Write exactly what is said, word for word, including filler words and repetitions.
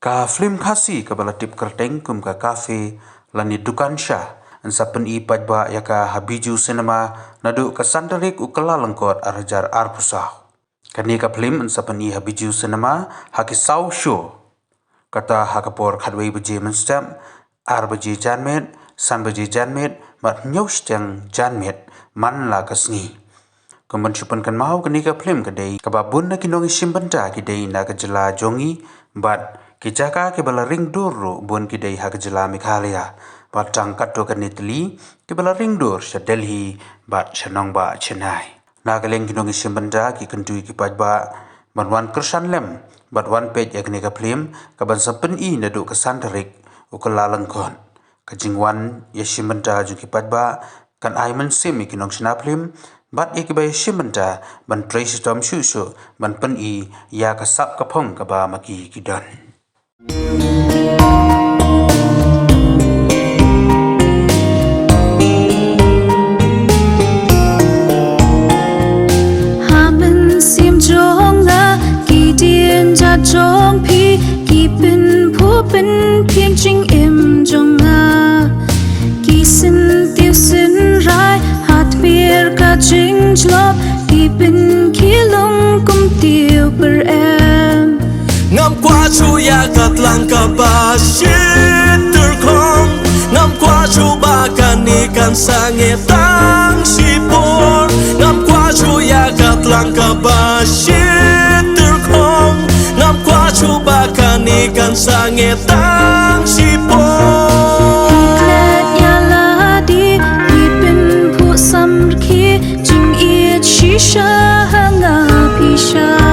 Ka phlim Khasi kaba la tip kyrteng kum ka Cafe lane Dukan Sha yn sa pyni paidbah ïa ka ha Bijou Cinema naduh ka san tarik u Kyllalyngkot ar hajar arphew saw. Kane ka phlim yn sa pyni ha Bijou Cinema ha ki saw show. Kata ha ka por khatwei baje mynstep, ar baje janmiet, san baje janmiet bad hynñiew shiteng janmiet man la ka sngi. Kumban shu pynkynmaw, kane ka phlim ka dei kaba bun na ki nongïashim bynta ki dei na ka jylla jong ngi bad ki jaka kiba la ring dur ruh bun ki dei ha ka jylla Meghalaya bad tang katto katne tylli kiba la ring dur sha Delhi bad sha nongbah Chennai. Na ka liang ki nongïashim bynta ki kyntu ïa ki paidbah ban wan kyrshan lem bad wan peit ïa kane ka phlim kaban sa pyni naduh ka san tarik u Kyllalyngkot. Ka jingwan ïashim bynta jong ki paidbah kan ai mynsiem ïa ki nongshna phlim bad ïa kiba ïashim bynta ban trei shitom shuh shuh ban pyni ïa ka sap ka phong kaba ma ki ki don. Ha mynsiem jong nga, ki dieng jong phi ki pynphuh pynphiem jingim jong nga. Ki syntiew synrai ha tmier ka jingjlop, ki pynkhiah long kum tiew pyrem. Ngam kwah shuh ïa ka tlang kaba shityrkhong. Ngam kwah shuh ba kane kan sangeh tang shipor. Ngam kwah shuh ïa ka tlang kaba shityrkhong. Ngam kwah shuh ba kane kan sangeh tang shipor. Klet ïa lade, phi pynphuh samrkhie, jingïeit shisha ha nga phi sha.